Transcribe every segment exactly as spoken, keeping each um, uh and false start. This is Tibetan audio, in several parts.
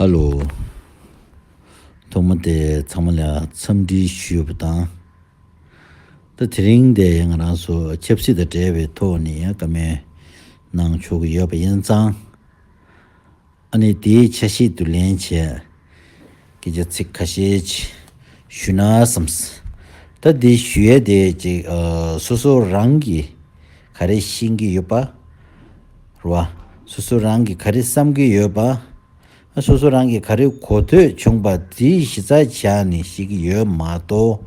ཨ་ལོ། ཐོག་མ་དེ་ཚང་མ་ལ་འཚམས་འདྲི་ཞུས་པ་དང་། ད་དེ་རིང་དེ་ང་རང་ཚོ་ཆབ་སྲིད་དང་འབྲེལ་བའི་ཐོག་ནས་ཡང་བཀའ་མོལ་གནང་ཆོག་གི་ཡོད་པ་ཡིན་ཙང་། ཨ་ནི་དེའི་ཆ་ཤས་དུ་ལེན་བྱས་སྐད་ཆ་ཚིག་ཁ་ཤས་ཅིག་ཞུ་ན་བསམས། ད་འདི་ཞུ་ཡས་དེ་ཅིག་ཨ། སོ་སོ་རང་གིས་ག་རེ་ཤེས་ཀྱི་ཡོད་པ་རེད་བ། སོ་སོ་རང་གིས་ག་རེ་བསམ་གྱི་ཡོད་པ། ཨ། སོ་སོ་རང་གིས་ག་རེ་གོ་ཐོས་བྱུང་པ་དེའི་གཞི་རྩ་བྱས་ནས་ཤེས་ཀྱི་ཡོད་མ་གཏོགས།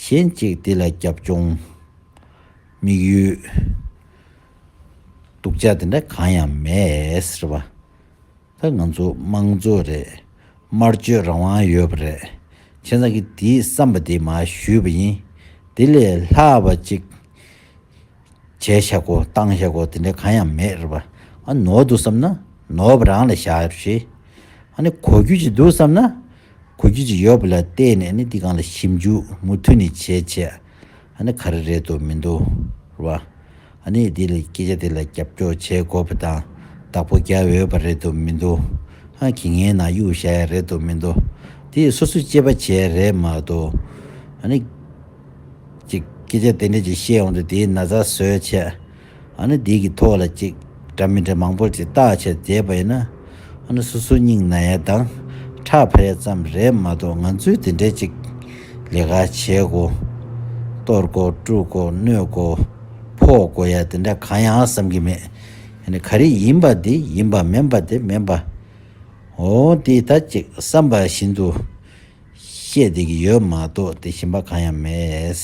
གཞན་གཅིག་དེ་ལ་རྒྱབ་ལྗོངས་དམིགས་ཡུལ་སྡུག་ཅག་དེ་འདྲ་གང་ཡང་མེད་ཟེར་བ། ད་ང་ཚོ་དམངས་གཙོ་རེད། སྨྲ་བརྗོད་རང་དབང་ཡོད་པ་རེད། བྱས་ཙང་གི་དེའི་བསམ་པ་དེ་མར་ཞུས་པ་ཡིན། དེ་ལས་ལྷག་པ་ཅིག་བྱས་བཞག་གོ་བཏང་བཞག་གོ་དེ་འདྲ་གང་ཡང་མེད་རེད་པ། ཨ། ནོར་འདུག་བསམ་ན་ནོར་བ་རང་ལ་བཞག་རེད། ཨ་ནི་གོ་རྒྱུ་ཅིག་འདུག་བསམ་ན། གོ་རྒྱུ་ཅིག་ཡོད་པ་ལ་བལྟས་ནས་ཨ་ནི་འདི་སྒང་ལ་ཞིབ་འཇུག་མུ་མཐུད་ནས་བྱས་བྱས། ཨ་ནི་ག་རེ་རེད་འདུག་མི་འདུག་རེད་པ། ཨ་ནི་འདི་ལ་སྐད་ཆ་དེ་ལ་རྒྱབ་སྐྱོར་བྱེད་དགོས་པ་དང་། བདག་པོ་རྒྱག་འོས་པ་རེད་འདུག་མི་འདུག་ཨ། གི་ངའི་ནང་གཡུག་བཞག་ཡ་རེད་འདུག་མི་འདུག་དེ་སོ་སོས་དཔྱད་པ་བྱས་རེད་མ་གཏོགས། ཨ་ནི་ཅིག་སྐད་ཆ་དེ་འདྲ་ཅིག་བཤད་ཡོང་དུས་དེའི་ན་ཚ་བཟོས་བྱས། ཨ་ནི་དེ་གི་ཐོག་ལ་ཅིག་འདྲ་མི་འདྲ་མང་པོ་ཅིག་བཏགས་བྱས་བསྡད་པ་ཡིན་ན། ཨ་ནི་སོ་སོ་སྙིང་ན་ཡ་དང་ཁྲག་འཕར་ཡ་ཙམ་རེད་མ་གཏོགས། ང་ཚོས་དེ་འདྲའི་ཅིག་ལས་ཀ་བྱེད་དགོས། གཏོར་དགོས། དཀྲུག་དགོས། གནོད་དགོས། ཕོག་དགོས་ཡ་དེ་འདྲ་གང་ཡང་བསམ་གྱི་མེད། ཨ་ནི་ག་རེ་ཡིན་པ་དེ་ཡིན་པ། མིན་པ་དེ་མིན་པ། འོ་དེ་ད་ཅིག་བསམ་པ་བཞིན་དུ་བཤད་བསྡད་ཀྱི་ཡོད་མ་གཏོགས་དེ་གཞན་པ་གང་ཡང་མེད།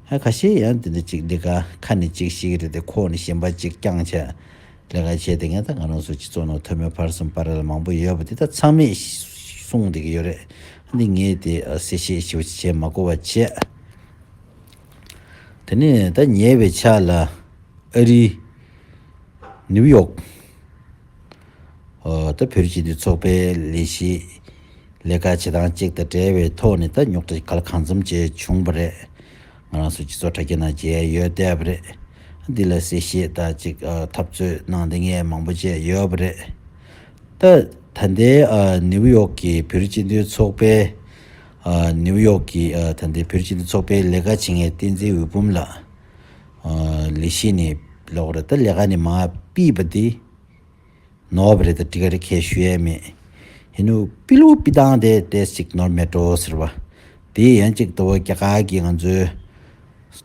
ཧ། ཁ་ཤས་ཡང་དེ་འདྲ་ཅིག་འདི་ག་ཁ་ནས་ཅིག་ཤེས་ཀྱི་རེད་དེ། ཁོག་ནས་གཞན་པ་ཅིག་བརྐྱངས་བྱས་ལས་ཀ་བྱས་དེ། ངས་ད་ང་རང་ཚོ་སྤྱི་ཚོགས་ནང་མཐོ་དམན་བར་གསུམ་བར་ལ་མང་པོ་ཡོད་པ་དེ་ད་ཚང་མས་གསུངས་བསྡད་ཀྱི་ཡོད་རེད། འདི་ངས་དེ་གསལ་བཤད་ཞིབ་བྱས་མ་གོ་བ་བྱས། དེ་ནས་ད་ཉེ་བའི་ཆར་ལ་ཨ་རི་ནིའུ་ཡོག་ཨ། ད་བོད་རིགས་སྤྱི་མཐུན་ཚོགས་པའི་ལས་གཞི་ལས་ཀ་བྱེད་སྟངས་གཅིག་དང་འབྲེལ་བའི་ཐོག་ནས་ད་རྙོག་དྲ་ག་ལ་གང་འཚམ་ཅིག་བྱུང་བ་རེད། ང་རང་ཚོ་སྤྱི་ཚོགས་དྲ་རྒྱ་ནང་མཇལ་ཡོད་བསྡད་པ་རེད། འདི་ལ་གསལ་བཤད་ད་ཅིག་ཨ། འཐབ་རྩོད་གནང་བསྡད་མཁན་མང་པོ་ཅིག་ཡོད་པ་རེད། ད་ད་ལྟའི་ཨ། ནིའུ་ཡོག་གི་བོད་རིགས་སྤྱི་མཐུན་ཚོགས་པའི་ཨ། ནིའུ་ཡོག་གི་ཨ། ད་ལྟའི་བོད་རིགས་སྤྱི་མཐུན་ཚོགས་པའི་ལས་ཀ་བྱེད་མཁན་བསྟན་འཛིན་འོད་འབུམ་ལགས། ཨ། ལས་གཞི་ནས་ལོག་རེད། ད་ལས་ཀ་ནས་མར་ཕུད་པ་དེ་ནོར་བ་རེད། ད་འགྲིག་ག་རེད། ཁས་ཞུ་ཡས་མེད། ཡིན་ནའི་ཕུད་ལུགས་ཕུད་སྟངས་དེ་ཏོག་ཙམ་ཅིག་ནོར་མེད་འགྲོ་ཟེར་བ། དེ་ཡང་ཅིག་ད་བོད་རྒྱ་གར་གྱི་ང་ཚོའི་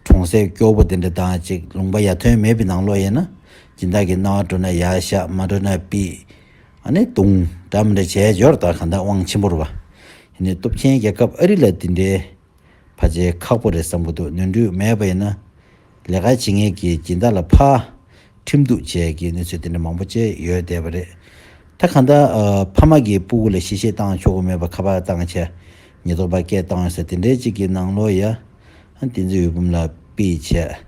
གྲོང་གསེབ་སྐྱོ་པོ་དེ་འདྲ་དང་ཅིག་ལུང་པ་ཡར་ཐོན་མེད་པའི་ནང་ལོགས་ཡིན་ན། སྦྱིན་བདག་གིས་གནང་བ་འགྲོ་ན་ཡར་བཞག་མ་འགྲོ་ན་ཕུད། ཨ་ནི་བརྡུང་འདྲ་མི་འདྲ་བྱས་འབྱོར། ད་གང་ལྟར་དབང་ཆེན་པོ་རེད་བ། ཡིན་ནའི་སྟོབས་ཆེན་རྒྱལ་ཁབ་ཨ་རི་ལ་དེ་འདྲའི་ཕལ་ཆེར་ཁག་པོ་རེད་བསམ་གྱི་འདུག་ནོར་འཁྲུལ་མེད་པ་ཡིན་ན། ལས་ཀ་བྱེད་མཁན་གྱི་སྦྱིན་བདག་ལ་ཕར་ཁྲིམས་གཏུག་བྱས་ཀྱི་གནས་ཚུལ་དེ་འདྲ་མང་པོ་ཅིག་ཡོད་བསྡད་པ་རེད། ད་གང་ལྟར་ཨ། ཕ་མ་གི་སྤུ་གུ་ལ་གཤེ་གཤེ་བཏང་ཆོག་གི་མེད་པ། ཁ་པར་བཏང་བྱས་ཉེན་རྟོག་པ་སྐད་བཏང་ཡོད་ས་དེ་འདྲའི་ཅིག་གི་ནང་ལོགས་ཡ། ཨ། བསྟན་འཛིན་འོད་འབུམ་ལགས་ཕུད་བྱས།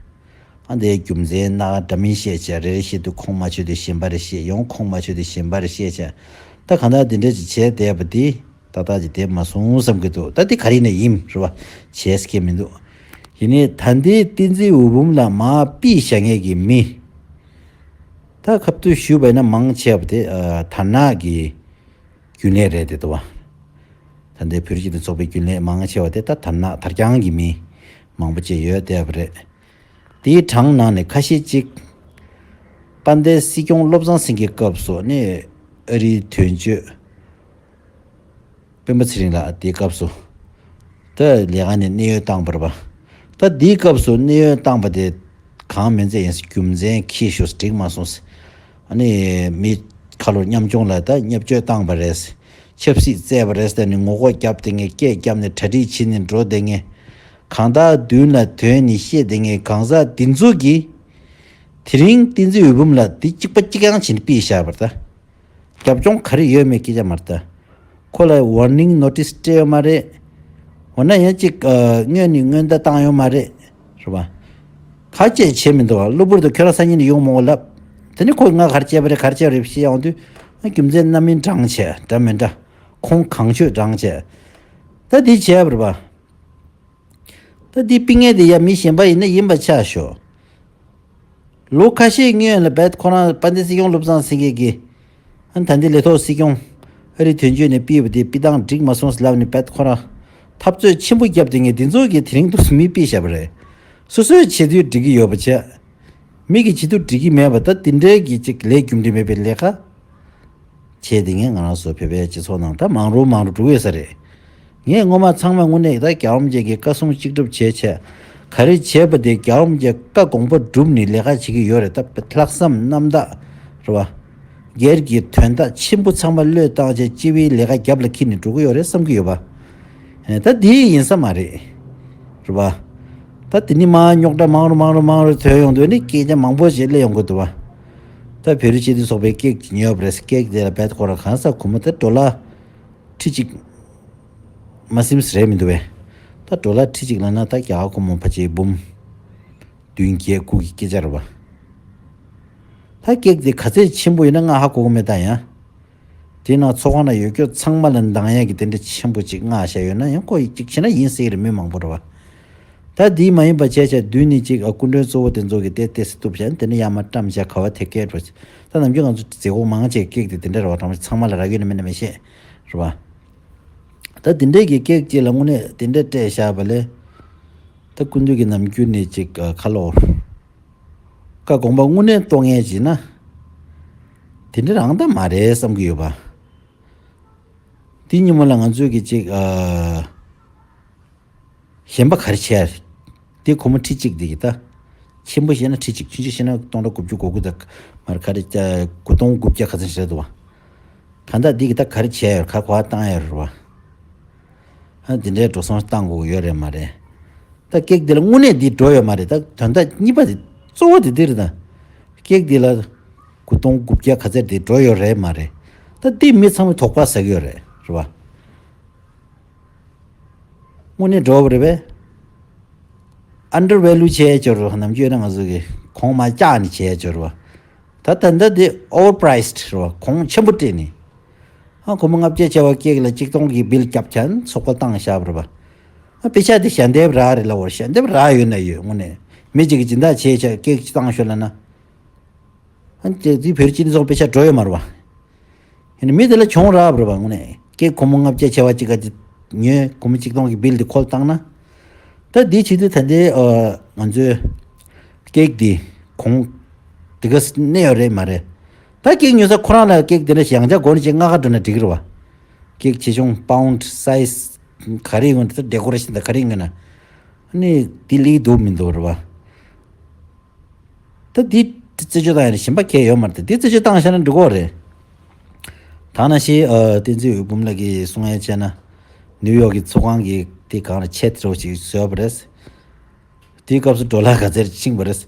ཨ། འདིའི་རྒྱུ་མཚན་སྣ་ཁ་འདྲ་མིན་བཤད་བྱས། རེ་རེ་བཞིན་དུ་ཁུངས་མ་འཁྱོལ་དུས་གཞན་པ་རེ་བཤད། ཡང་ཁུངས་མ་འཁྱོལ་དུས་གཞན་པ་རེ་བཤད་བྱས། ད་གང་ལྟར་འདི་འདྲ་ཅིག་བྱས་བསྡད་པ་འདི་ཏག་ཏག་ཅིག་བསྡད་མ་སོང་བསམ་གྱི་འདུག་ད་འདི་ག་རེ་ཡིན་ན་ཡིན་རེད་བ། བྱས་ཀྱི་མི་འདུག་ཡིན་ནའི་ད་ལྟའི་བསྟན་འཛིན་འོད་འབུམ་ལགས་མར་ཕུད་བཞག་མཁན་གྱི་མི། ད་ཁ་ཐུག་ཞུས་པ་ཡིན་ན་མང་ཆེ་བ་དེ་ཨ། དར་ནག་གི་རྒྱུན་ལས་རེད་དེ་འདུག་བ། ད་ལྟའི་བོད་རིགས་སྤྱི་མཐུན་ཚོགས་པའི་རྒྱུན་ལས་མང་ཆེ་བ་དེ་ད་དར་ནག་དར་རྐྱང་གི་མི་མང་པོ་ཅིག་ཡོད་བསྡད་པ་རེད། དེའི་གྲངས་ནང་ནས་ཁ་ཤས་ཅིག་དཔལ་ལྡན་སྲིད་སྐྱོང་བློ་བཟང་སེང་གེའི་སྐབས་སུ་ནི་ཨ་རིའི་དོན་གཅོད་སྤེན་པ་ཚེ་རིང་ལགས་དེའི་སྐབས་སུ་ད་ལས་ཀ་ནས་གནས་དབྱུང་བཏང་བ་རེད་པ། ད་དེའི་སྐབས་སུ་གནས་དབྱུང་བཏང་བ་དེ་གང་མིན་ཚད་ཡིན་ས་རྒྱུ་མཚན་ཁྱི་ཤོར་འགྲིག་མ་སོང་ཟེར། ཨ་ནི་མི་ཁ་ལོ་ཉམ་ཆུང་ལ་ད་བརྙས་བཅོས་བཏང་བ་རེད། ཆབ་སྲིད་བཙལ་བ་རེད་ཟེར་ནས་ངོ་ལྐོག་རྒྱབ་བསྡད་མཁན། སྐད་རྒྱབ་ནས་གྲ་སྒྲིག་བྱེད་ནས་འགྲོ་བསྡད་མཁན། གང་ལྟར་མདུན་ལ་དོན་ནི་བཤད་བསྡད་མཁན་གང་ཟག་འདི་ཚོ་གིས་དེ་རིང་བསྟན་འཛིན་འོད་འབུམ་ལགས་འདི་གཅིག་པ་གཅིག་རྐྱང་བྱས་ནས་ཕུད་བཞག་པ་རེད་ད། རྒྱབ་ལྗོངས་ག་རེ་ཡོད་མེད་སྐད་ཆ་མ་རེད་ད། ཁོ་ལ་ཝར་ནིང་ནོ་ཊིས་སྤྲད་ཡོད་མ་རེད། འོ་ན་ཡང་ཅིག་ཨ། སྔོན་ནས་སྔོན་བརྡ་བཏང་ཡོད་མ་རེད། རེད་པ། ག་བྱས་བྱས་མི་འདུག་བ། གློ་བུར་དུ་ཁྱོད་རང་སང་ཉིན་ནས་ཡོང་མ་འོང་ལབ། དེ་ནས་ཁོས་ང་ག་རེ་བྱས་པ་རེད། ག་རེ་བྱས་པ་རེད་ཞེས་ཡོང་དུས། རྒྱུ་མཚན་སྣ་མིན་བགྲངས་བྱས། འདྲ་མི་འདྲ། ཁུངས་གང་ཆོད་བགྲངས་བྱས། ད་འདི་བྱས་པ་རེད་པ། ད་འདི་ཕུད་མཁན་དེ་ཡ་མི་གཞན་པ་ཡིན་ན་ཡིན་པ་ཆགས་ཤོག་ལོ་ཁ་ཤས་སྔོན་ལ་བེད་ཁོ་རང་དཔལ་ལྡན་སྲིད་སྐྱོང་བློ་བཟང་སེང་གེ་གིས། ཨ། ད་འདི་ལས་ཐོག་སྲིད་སྐྱོང་ ཨ་རི་དོན་གཅོད་ནས་ཕུལ་བ་དེ་ཕུལ་སྟངས་འགྲིག་མ་སོང་ཟེར་ལབ་ནས་བེད་ཁོ་རང་འཐབ་རྩོད་ཆེན་པོ་བརྒྱབ་དེ་ངས་འདི་ཚོ་གི་དེ་རིང་དུ་མི་ཕུལ་བཞག་པ་རེད། སོ་སོའི་བྱེད་དུས་འགྲིག་གི་ཡོད་པ་བྱས། མི་གི་བྱེད་དུས་འགྲིག་གི་མེད་པ་ད་དེ་འདྲའི་གི་ཅིག་ལས་རྒྱུ་འབྲས་མེད་པའི་ལས་ཀ་བྱས་དེ་ངས་ང་རང་ཚོ་བོད་པའི་སྤྱི་ཚོགས་ནང་ད་མང་རུ་མང་རུ་འགྲོ་ཡོད་ས་རེད། ངས་སྔོན་མ་ཚང་མ་དངོས་གནས་ད་རྒྱལ་བ་རིན་པོ་ཆེ་གི་བཀའ་གསུང་གཅིག་སྒྲུབ་བྱས་བྱས་ག་རེ་བྱས་པ་དེ་རྒྱལ་བ་རིན་པོ་ཆེ་བཀའ་དགོངས་པ་བསྒྲུབས་ནས་ལས་ཀ་བྱེད་ཀྱི་ཡོད་རེད། ད་ལྷག་བསམ་རྣམ་དག་རེད་བ། སྒེར་གྱི་དོན་དག་ཆེན་པོ་ཚང་མ་བློས་བཏང་བྱས་སྤྱི་པའི་ལས་ཀ་རྒྱབ་ལ་འཁྱེར་ནས་འགྲོ་གི་ཡོད་རེད་བསམ་གྱི་ཡོད་པ། ཨེ་ད་དེ་ཡིན་ས་མ་རེད། རེད་བ། ད་དེ་ནི་མ་རྙོག་དྲ་མང་རུ་མང་རུ་མང་རུ་ཐོན་ཡོང་དུས་ནི་སྐད་ཆ་མང་པོ་ཞིག་སླེབས་ཡོང་གི་འདུག་བ། ད་བོད་རིགས་སྤྱི་མཐུན་ཚོགས་པའི་ཀེག་ཅིག་ཉོས་པ་རེད། ཀེག་དེ་ལ་བེད་ཁོ་ར་གང་ས་ཁོ་མོ་ད་ཌོ་ལར་ཁྲི་གཅིག་མ་ཟིན་རེད་མི་འདུག་བས། ད་ཌོ་ལར་ཁྲི་གཅིག་ལབ་ན་ད་རྒྱ་གར་ཁོ་མོ་ཕལ་ཆེར་འབུམ་བདུན་བརྒྱད་དགུ་གི་སྐད་ཆ་རེད་བ། ད་ཀེག་དེ་ག་ཚད་ཆེན་པོ་ཡིན་ན་ང་ཧ་གོ་གི་མེད་ད་ཡང་། དེ་ནང་ཚོགས་ཁང་ན་ཡོད་རྒྱུ་ཚང་མ་ལ་འདང་ཡག་གི་དེ་འདྲ་ཆེན་པོ་ཅིག་མངགས་བཞག་ཡོད་ན་ཡང་ཁོ་ཡིས་ཅིག་བྱས་ན་ཡིན་སྲིད་ཀྱི་རེད། མི་མང་པོ་རེད་བ། ད་དེ་མ་ཡིན་པ་བྱས་བྱས་མདུན་ནས་ཅིག་ཨ་སྐུ་མགྲོན་གཙོ་བོ་དེ་ཚོ་གི་དེ་ཏོག་ཙམ་གཏུབ་བྱས་ན་དེ་ནས་ཡར་མར་བཀྲམ་བྱས་ག་བ་དེ་སྐད་འགྲོ། ད་ནམ་རྒྱུན་ང་ཚོ་མཛད་སྒོ་མང་ཆེ་ཀེག་དེ་དེ་འདྲ་རེད་བ། གྲངས་ཚང་མ་ལ་རག་ཡོད་ན་མེད་ན་མི་ཤེས་རེད་བ། ད་དེ་འདྲའི་གི་ཀེག་ཅིག་ལ་དངོས་གནས་དེ་འདྲ་སྤྲད་བཞག་པ་ལས། ད་སྐུ་མདུན་གྱི་ནམ་རྒྱུན་ནས་ཅིག་ཨ་ཁ་ལོ། བཀའ་དགོངས་པ་དངོས་གནས་རྟོགས་མཁན་ཅིག་ན། དེ་འདྲ་རང་ད་མ་རེད་བསམ་གྱི་ཡོད་པ། དེ་ཉིན་མོ་ལ་ང་ཚོས་ཀྱི་ཅིག་ཨ། གཞན་པ་ག་རེ་བྱས་རེད། དེ་ཁོ་མོ་ཁྲི་གཅིག་དེ་གི་ད། ཆེན་པོ་བཤད་ན་ཁྲི་གཅིག་ཆུང་ཆུང་བཤད་ན་སྟོང་ཕྲག་དགུ་བཅུ་གོ་དགུ་དང་། མར་ག་རེ་ཅ་དགུ་སྟོང་དགུ་བརྒྱ་ག་ཚོད་བཤད་འདུག་བ། གང་ལྟར་འདི་གི་ད་ག་རེ་བྱས་ཡོད་ག་གོ་བ་བཏང་ཡོད་རེད་བ། ཨ་འདི་འདྲའི་འགྲོ་སོང་བཏང་དགོས་ཀྱི་ཡོད་རེད་མ་རེད། ད་ཀེག་འདི་ལ་དངོས་གནས་འདི་འགྲོ་ཡོད་མ་རེད། ད་དོན་དག་གཉིས་པ་དེ་གཙོ་བོ་དེ་འདི་རེད་ད། ཀེག་འདི་ལ་དགུ་སྟོང་དགུ་བརྒྱ་ག་ཚད་འདི་འགྲོ་ཡོད་རེད་མ་རེད། ད་འདི་མི་ཚང་མས་དོགས་པ་ཟ་གི་ཡོད་རེད་རེད་བ། དངོས་གནས་འགྲོ་བ་རེད་པས། ཨན་ཌར་ཝེ་ལུ་བྱས་ཡ་ཅོར་རོ། ནམ་རྒྱུན་ན་ང་ཚོ་གི་གོང་མ་བཅག་ནས་བྱས་ཡ་ཅོར་རོ། ད་ད་ལྟ་འདི་ཨོ་ཝར་པ་རའི་སི་རོ། གོང་ཆེན་པོ་སྤྲད་ནས། ཨ་ཁོ་མོ་ལྔ་བརྒྱ་བྱ་བ་སྐྱེག་ལ་གཅིག་སྟོང་གི་བིལ་བརྒྱབ་ཁྱན་ཚོགས་པ་བཏང་བཞག་པ་རེད་པ། ཨ་དཔེ་ཆ་དེ་ཞལ་འདེབས་རག་རེད་ལ། འོ་ཞལ་འདེབས་རག་ཡོད་ན་ཡོད་དངོས་གནས། མི་གཅིག་གིས་སྦྱིན་བདག་བྱས་བྱས་སྐྱེག་གཅིག་བཏང་ཤོག་ལབ་ན། ཨ་ནི་དེ་བོད་སྤྱི་མཐུན་ཚོགས་པའི་ཆ་འགྲོ་ཡོད་མ་རེད་བ། ཡིན་ནའི་མི་དེ་ལ་གྱོང་རག་པ་རེད་བ། དངོས་གནས་ཀྱེ་ཁོ་མོ་ལྔ་བརྒྱ་བྱས་པ་གཅིག་ག་ཅིག་ཉོས། ཁོ་མོ་གཅིག་སྟོང་གི་བིལ་དེ་ཁོ་ལ་བཏང་ན། ད་འདི་བྱེད་དུས་ད་ལྟའི་ཨ་ང་ཚོའི་ཀྱེག་འདི་གོང་དེ་ག་གནས་ཡོད་རེད་མ་རེད། ད་ཀྱེག་ཉོ་ས་ཁོ་རང་ལ་ཀྱེག་དེ་འདྲ་ཞིག་ཡང་བསྐྱར་སྒོ་ནས་ཅིག་མངགས་ག་འགྲོ་ན་འགྲིག་གི་རེད་བ། ཀྱེག་ཆེ་ཆུང་པའུན་ཌི་སའི་ཛི་ག་རེ་ཡོང་ན། ད་ཌེ་ཀོ་རེ་ཤན་དང་ག་རེ་ཡོང་ན། ཨ་ནི་དེ་ལེགས་འདུག་མི་འདུག་རེད་བ། ད་འདི་རྩད་གཅོད་བཏང་ཡ་ནི་གཞན་པ་གལ་ཡོད་མ་རེད། འདི་རྩད་གཅོད་བཏང་བཞག་ན་འགྲིག་གོ་རེད། ད་ནང་བཞིན་ཨ་བསྟན་འཛིན་འོད་འབུམ་ལགས་ཀྱིས་གསུང་ཡ་བྱས་ན། ནིའུ་ཡོག་གི་ཚོགས་ཁང་གི་དེ་གང་ལ་ཆེད་དུ་ཅིག་བཟོས་པ་རེད། དེའི་སྐབས་སུ་ཌོ་ལར་ག་ཚད་ཕྱིན་པ་རེད།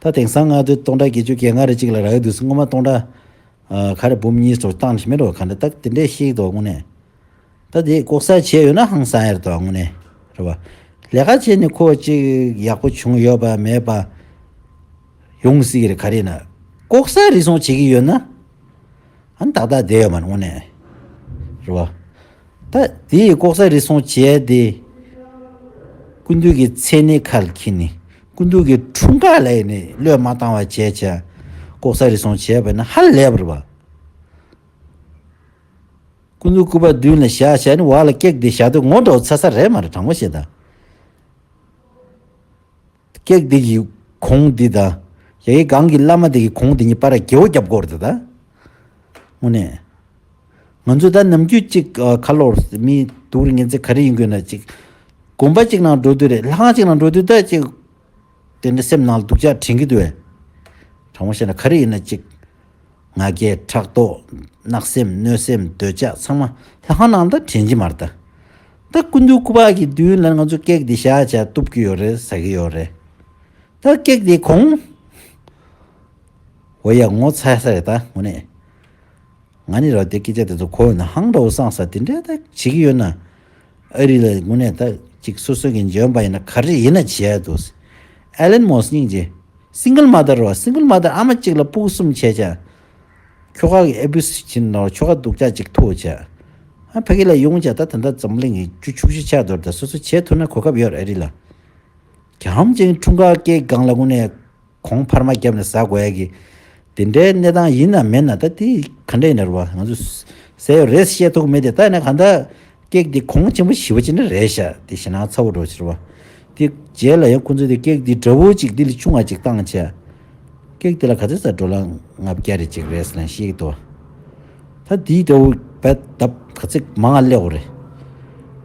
ད་དེང་སང་ང་ཚོས་སྟོང་ཕྲག་བརྒྱད་ཅུ་གྱ་ལྔ་རེ་གཅིག་ལ་རག་གི་འདུག་སྔོན་མ་སྟོང་ཕྲག་ཨ་ག་རེ་འབུམ་གཉིས་སོགས་བཏང་ནས་མེད་འགྲོ། ག་འདྲ་ད་དེ་འདྲས་ཤེས་ཀྱི་འདུག་དངོས་གནས། ད་དེ་ལྐོག་ཟ་བྱས་ཡོད་ན་ཧང་སང་ཡ་རེད་དོ་དངོས་གནས། རེད་བ། ལས་ཀ་བྱས་ནས་ཁོ་ཅིག་ཡག་པོ་བྱུང་ཡོད་པ་མེད་པ་ཡོང་སྲིད་ཀྱི་རེད། ག་རེ་ན་ལྐོག་ཟ་རེ་ཟུང་བྱེད་ཀྱི་ཡོད་ན། ཨ་ནི་ཏག་ཏག་བསྡད་ཡོད་མ་རེད་དངོས་གནས། རེད་བ། ད་དེ་ལྐོག་ཟ་རེ་ཟུང་བྱས་ཏེ། སྐུ་མདུན་གྱི་མཚན་གནས་ཁ་ལ་འཁྱེར་ནས་སྐུ་མདུན་གྱི་འཁྲུངས་སྐར་ལ་ཡིན་ནས་བློས་མ་བཏང་བ་བྱས་བྱས་ལྐོག་ཟ་རེ་ཟུང་བྱས་པ་ཡིན་ན་ཧ་ལས་པ་རེད་བ། སྐུ་མདུན་སྐུ་པར་མདུན་ལ་བཞག་བྱས་ནས་འོག་ལ་ཀྱེག་འདི་བཞག་དུས་ངོ་འདྲ་བོ་ཚ་ཚ་རེད་མ་རེད། དྲང་པོ་བཤད་ད། ཀྱེག་འདི་གི་གོང་འདི་དང་། ཡ་གི་སྒང་གི་བླ་མ་འདི་གི་གོང་འདི་གཉིས་བར་ལ་རྒྱལ་བོ་རྒྱབ་དགོས་རེད་ད། དངོས་གནས། ང་ཚོ་ད་ནམ་རྒྱུན་གཅིག་ཨ་ཁ་ལོར་མི་སྡུག་རུ་ངན་ཚེ་ག་རེ་ཡིན་དགོས་ན་གཅིག་དགོན་པ་གཅིག་ནང་འགྲོ་དུས་རེད། ལྷ་ཁང་གཅིག་ནང་འགྲོ་དུས་ད་གཅིག་དེ་འདྲ་སེམས་ནང་ལ་སྡུག་ཅག་དྲན་གྱི་འདུག་བས། དྲང་པོ་བཤད་ན་ག་རེ་ཡིན་ན་གཅིག་ང་རྒྱལ་ཕྲག་དོག་གནག་སེམས་གནོད་སེམས་འདོད་ཆགས་ཚང་མ་ལྷ་ཁང་ནང་ད་དྲན་གྱི་མ་རེད་ད། ད་སྐུ་མདུན་སྐུ་པར་གྱི་མདུན་ལ་ང་ཚོ་ཀྱེག་འདི་བཞག་བྱས་གཏུབ་ཀྱི་ཡོད་རེད་ཟ་གི་ཡོད་རེད། ད་ཀྱེག་འདི་གོང་། འོ་ཡ་ངོ་ཚ་ས་རེད་ད་དངོས་གནས། ང་ནི་ར་དེ་སྐད་ཆ་དེ་ཚོ་གོ་ཡོད་ན་ཧང་འདྲ་བོ་སངས་ས་དེ་འདྲ་ད་བྱེད་ཀྱི་ཡོད་ན། ཨ་རི་ལ་དངོས་གནས་ད་ཅིག་སོ་སོ་གི་འཇོན་པ་ཡིན་ན་ག་རེ་ཡིན་ན་བྱེད་ཡ་འདུག་ཨེ་ལན་མོ་སི་སྙིང་རྗེ། སིང་གལ་མ་དར་བ། སིང་གལ་མ་དར་ཨ་མ་གཅིག་ལ་སྤུ་གུ་གསུམ་བྱས་བྱས། ཁྱོ་ག་གི་ཨེ་བུ་སི་བྱིན་ནོ། ཁྱོ་ག་སྡུག་ཅག་ཅིག་ཐུག་བྱས། ཨ་ཕ་གི་ལ་ཡོང་བྱས་ད་ད་ལྟ་འཛམ་གླིང་གི་རྒྱུ་ཕྱུག་ཤོས་ཆགས་འདུག་ད་སོ་སོ་བྱེད་ཐུབ་ན་གོ་སྐབས་ཡོད་རེད་ཨ་རི་ལ། རྒྱ་ཧམ་ཅན་འཁྲུངས་སྐར་སྐྱེལ་སྒང་ལ་དངོས་གནས། གོང་འཕར་མ་བརྒྱབ་ནས་ཟ་དགོས་ཡ་གི་དེ་འདྲའི་གནས་སྟངས་ཡིན་ན་མེད་ན་ད་དེ་ག་འདྲ་ཡིན་ན་རེད་བ། ང་ཚོ་ ཟེར་ཡོད་རེད་བཤད་ཐུབ་མེད་དེ། ད་ཡིན་ན་གང་ལྟར་ཀེག་འདི་གོང་ཆེན་པོ་ཞེ་པོ་ཅིག་ནི་རེད་ཤག་དེ་ཞེད་སྣང་ཚ་པོ་འགྲོ་ཕྱིར་བ། དེ་རྗེས་ལ་ཡང་ཁོ་ཚོས་དེ་ཀེག་འདི་འདྲ་བོ་ཅིག་འདི་ལས་ཆུང་བ་ཅིག་བཏང་བྱས། ཀེག་དེ་ལ་ག་ཚོད་ཙམ་འགྲོ་ལ་ལྔ་བརྒྱ་རེ་ཅིག་རེད་ཟེར་ན་ཤེས་ཀྱི་འདུག་ད་དེའི་འདྲ་བོ་བས་ལྡབ་ག་ཚོད་མང་ང་སླེབས་པ་རེད།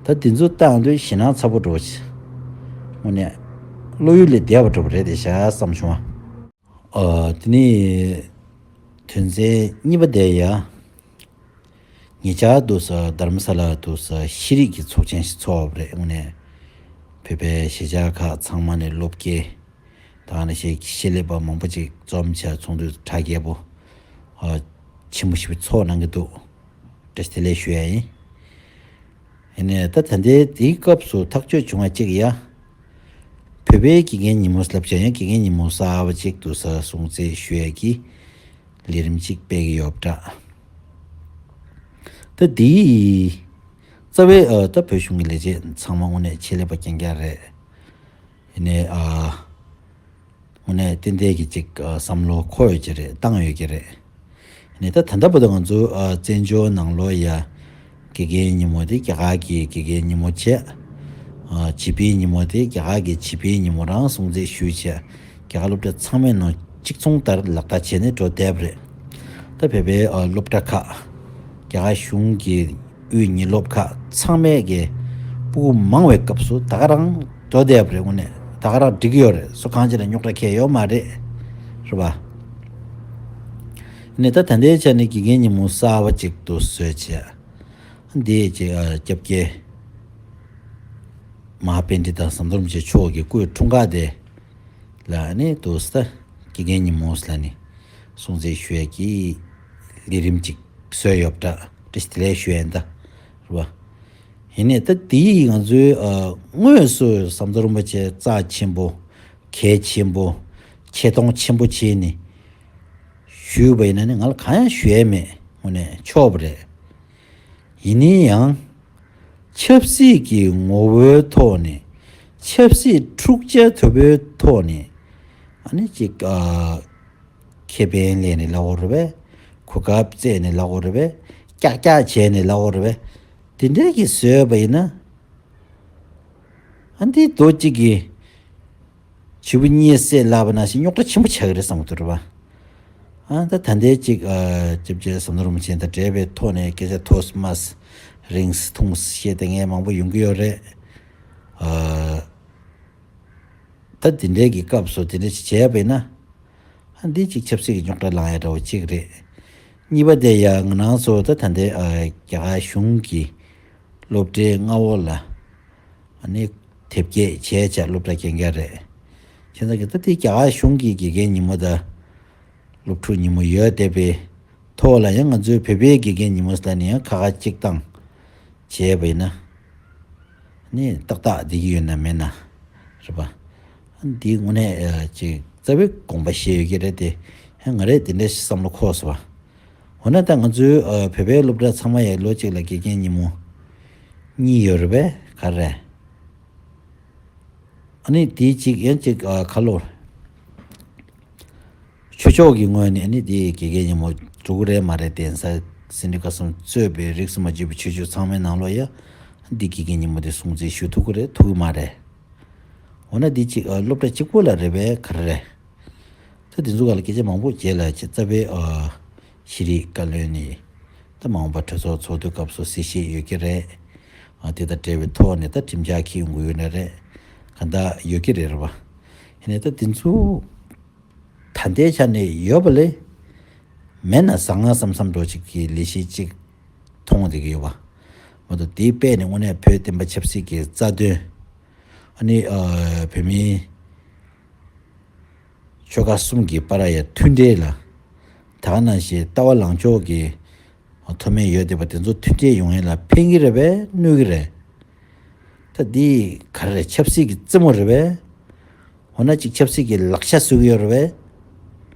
ད་དེ་ཚོ་བཏང་དུས་ཞེད་སྣང་ཚ་པོ་འགྲོ་ཕྱིར། དངོས་གནས་བློ་ཡུལ་ལས་འདས་པ་འགྲོ་བ་རེད་དེ་ཤག་བསམ་བྱུང་བ། ཨ། དེ་ནས་དོན་ཚན་གཉིས་པ་དེ་ཡ། ཉེ་ཆར་དུ་ས་དྷར་མ་ས་ལ་དུ་ས་ཤེས་རིག་གི་ཚོགས་ཆེན་ཞིག་ཚོགས་པ་རེད། དངོས་གནས་བོད་པའི་གཞིས་ཆགས་ཁག་ཚང་མ་ནས་སློབ་དགེ་དང་ནི་ཤེས་ཤེས་ལས་པ་མང་པོ་ཅིག་འཛོམས་བྱས་ཚོགས་འདུ་གྲ་རྒྱས་པོ་ཨ་ཆེན་པོ་ཞིག་ཚོགས་གནང་གི་འདུག་བཀྲ་ཤིས་བདེ་ལེགས་ཞུ་ཡ་ཡིན། ཡིན་ནའི་ད་ད་ལྟའི་དེའི་སྐབས་སུ་ཐག་གཅོད་བྱུང་བ་གཅིག་ཡ། བོད་པའི་དགེ་རྒན་ཉིན་མོ་ལབ་བྱས་ཡང་དགེ་རྒན་ཉིན་མོ་གསར་པ་གཅིག་ཏུ་ས་སྲུང་བརྩི་ཞུ་ཡས་ཀྱི་ལས་རིམ་གཅིག་སྤེལ་གྱི་ཡོད་པ་འདྲ། ད་འདིའི་རྩ་བའི་ཨ་ད་བོད་གཞུང་གི་ལས་བྱེད་ཚང་མ་དངོས་གནས་ཆེད་ལས་པ་རྐྱང་རྐྱང་རེད། ཡིན་ནའི་ཨ། དངོས་གནས་ཏན་ཏན་གྱི་ཅིག་ཨ་བསམ་བློ་འཁོར་ཡོད་ཀྱི་རེད། བཏང་ཡོད་ཀྱི་རེད། ནས་ད་ད་ལྟ་བར་དུ་ང་ཚོ་ཨ་བཙན་བྱོལ་ནང་ལོགས་ཡ་དགེ་རྒན་ཉིན་མོ་དེ་རྒྱ་གར་གྱི་དགེ་རྒན་ཉིན་མོ་བྱས། ཨ་བྱིས་པའི་ཉིན་མོ་དེ་རྒྱ་གར་གྱི་བྱིས་པའི་ཉིན་མོ་རང་སྲུང་བརྩི་ཞུས་བྱས། རྒྱ་གར་སློབ་གྲྭ་ཚང་མའི་ནང་གཅིག་མཚུངས་ལྟར་ལག་བསྟར་བྱས་ནས་འགྲོ་བསྡད་པ་རེད། ད་བོད་པའི་ཨ་སློབ་གྲྭ་ཁག་རྒྱ་གར་གཞུང་གི་དབུས་ཉིན་སློབ་ཁག་ཚང་མས་ཀྱི་སྤུ་གུ་མང་བའི་སྐབས་སུ་ད་ག་རང་འགྲོ་བསྡད་པ་རེད། དངོས་གནས་ད་ག་རང་འགྲིག་གི་ཡོད་རེད། སུ་གང་ཅི་ལ་རྙོག་དྲ་ཁེལ་ཡོད་མ་རེད། རེད་པ། ནས་ད་ད་ལྟའི་ཆ་ནས་དགེ་རྒན་ཉིན་མོ་གསར་པ་ཅིག་ཏུ་བཟོས་བྱས། འདི་ཅིག་ཨ་སྐྱབས་རྗེ་མ་ཧཱ་པཎྜི་ཏ་ཟམ་གདོང་རིན་པོ་ཆེ་མཆོག་གི་སྐུའི་འཁྲུངས་སྐར་དེ་ལ་ནི་དུ་ས་དགེ་རྒན་ཉིན་མོ་ལ་ནི་སྲུང་བརྩི་ཞུ་ཡས་ཀྱི་ལས་རིམ་ཅིག་བཟོས་ཡོད་པ་འདྲ། བཀྲ་ཤིས་བདེ་ལེགས་ཞུ་ཡས་ཡིན་ད། རེད་པ། ཡིན་ནའི་ད་དེ་ཡིས་ང་ཚོའི་ཨ་དངོས་སུ་ཟམ་གདོང་རིན་པོ་ཆེ་རྩ་ཆེན་པོ། གལ་ཆེན་པོ། ཆེ་མཐོང་ཆེན་པོ་བྱས་ནས་ཞུས་པ་ཡིན་ན་ནི་ང་ལ་གང་ཡང་ཞུ་ཡས་མེད། དངོས་གནས་ཆོག་པ་རེད། ཡིན་ནའི་ཡང་། ཆབ་སྲིད་ཀྱི་ངོ་བོའི་ཐོག་ནས། ཆབ་སྲིད་འཁྲུག་ཆ་དོད་པོའི་ཐོག་ནས། ཨ་ནི་ཅིག་ཨ་ཁེ་ཕན་ལེན་ནས་ལབ་དགོས་རེད་པས། གོ་སྐབས་བཙལ་ནས་ལབ་དགོས་རེད་པས། ཀྱག་ཀྱག་བྱས་ནས་ལབ་དགོས་རེད་པས། དེ་འདྲའི་གི་བཟོས་པ་ཡིན་ན། ཨ་འདི་རྡོ་གཅིག་གིས་བྱེད་པོ་གཉིས་བསད་ལབ་པ་ནང་བཞིན་རྙོག་དྲ་ཆེན་པོ་ཆགས་ཀྱི་རེད་བསམ་གྱི་འདུག་རེད་པ། ཨ་ད་ད་ལྟའི་ཅིག་ཨ་སྐྱབས་རྗེ་ཟམ་གདོང་རིན་པོ་ཆེ་དང་འབྲེལ་བའི་ཐོག་ནས་སྐད་ཆ་ཐོས་སྨྲས་རིང་ཐུང་བཤད་བསྡད་མཁན་མང་པོ་ཡོང་གི་ཡོད་རེད། ཨ་ད་འདི་འདྲའི་གི་སྐབས་སུ་འདི་འདྲ་ཞིག་བྱས་པ་ཡིན་ན། ཨ་འདི་ཅིག་ཆབ་སྲིད་ཀྱི་རྙོག་དྲ་ལངས་ཡ་འདྲ་བོ་ཅིག་རེད། གཉིས་པ་དེ་ཡང་ང་རང་ཚོ་ད་ད་ལྟའི་ཨ་རྒྱ་གར་གཞུང་གི་སློབ་གྲྭའི་མངའ་འོག་ལ་ཨ་ནི་དེབ་སྐྱེལ་བྱས་བྱས་སློབ་གྲྭ་རྐྱང་རྐྱང་རེད། བྱས་ཙང་གི་ད་ལྟའི་རྒྱ་གར་གཞུང་གི་དགེ་རྒན་ཉིན་མོ་དང་སློབ་ཕྲུག་ཉིན་མོ་ཡོད་བསྡད་པའི་ཐོག་ལ་ཡང་ང་ཚོའི་བོད་པའི་དགེ་རྒན་ཉིན་མོ་ཟེར་ནས་ཡང་ཁ་ཁ་གཅིག་བཏང་བྱས་པ་ཡིན་ན། ནི་ཏག་ཏག་བསྡད་ཀྱི་ཡོད་ན་མེད་ན། རེད་པ། འདི་དངོས་གནས་ཨ་ཅིག་རྩ་བའི་དགོངས་པ་བཞེས་ཡོད་ཀྱི་རེད་དེ། ཡང་ང་རས་དེ་འདྲའི་བསམ་བློ་འཁོར་སོང་བ། འོ་ན་ད་ང་ཚོའི་ཨ་བོད་པའི་སློབ་གྲྭ་ཚང་མ་ཡང་ལོ་གཅིག་ལ་དགེ་རྒན་ཉིན་མོ་གཉིས་ཡོད་རེད་པས། ག་རེ། ཨ་ནི་དེའི་གཅིག་ཡང་གཅིག་ཨ་ཁ་ལོ། ཆོས་ཕྱོགས་ཀྱི་ངོས་ནས་ཨ་ནི་དེ་དགེ་རྒན་ཉིན་མོ་འགྲོ་གི་རེད་མ་རེད། གདན་ས་སེ་འབྲས་དགའ་གསུམ་གཙོས་པའི་རིས་སུ་མ་ཆད་པའི་ཆོས་ཕྱོགས་ཚང་མའི་ནང་ལོགས་ཡ། འདི་དགེ་རྒན་ཉིན་མོ་དེ་སྲུང་བརྩི་ཞུ་ཐུབ་ཀྱི་རེད། ཐུབ་ཀྱི་མ་རེད། འོ་ན་འདི་གཅིག་ཨ་སློབ་གྲྭ་གཅིག་པོ་ལ་རེད་པས། ག་རེ་རེད། ད་དེ་ཚོ་ག་ལ་སྐད་ཆ་མང་པོ་བརྗེད་ལ་ཅི་རྩ་བའི་ཨ་ཤེས་རིག་བཀའ་བློན་ནི་ད་མ་འོངས་པ་གྲོས་ཚོགས་ཚོགས་དུས་སྐབས་སུ་གསལ་བཤད་ཡོད་ཀྱི་རེད། ཨ་དེ་དང་འབྲེལ་བའི་ཐོག་ནས་ད་ཁྲིམས་འཆར་འཁྱེར་ཡོང་གི་ཡོད་ན་རེད། གང་ལྟར་ཡོད་ཀྱི་རེད་རེད་པ། ཡིན་ནའི་ད་དེ་ཚོ་ད་ལྟའི་ཆ་ནས་ཡོད་པ་ལས་མེད་ན་བཟང་ང་བསམ་བསམ་འགྲོ་ཅིག་གི་ལས་གཞི་ཅིག་མཐོང་བསྡད་ཀྱི་ཡོད་པ། མ་གཏོགས་དེའི་དཔེ་ནི་དངོས་གནས་བོད་བསྟན་པ་ཆབ་སྲིད་ཀྱི་རྩ་དོན། ཨ་ནི་ཨ་བོད་མིའི་ཆོལ་ཁ་གསུམ་གྱི་བར་ཡ་མཐུན་འབྲེལ་ལ་ད་ག་ནང་བཞིན་ལྟ་བ་ལངས་ཕྱོགས་ཀྱི་མཐོ་དམན་ཡོད་བསྡད་པ་དེ་ཚོ་མཐུན་འབྲེལ་ཡོང་ཡས་ལ་ཕན་གྱི་རེད་པས། གནོད་ཀྱི་རེད། ད་འདི་ག་རེ་རེད། ཆབ་སྲིད་ཀྱི་རྩེད་མོ་རེད་པས། འོ་ན་ཅིག་ཆབ་སྲིད་ཀྱི་ལག་ཆ་བཟོ་གི་ཡོད་རེད་པས།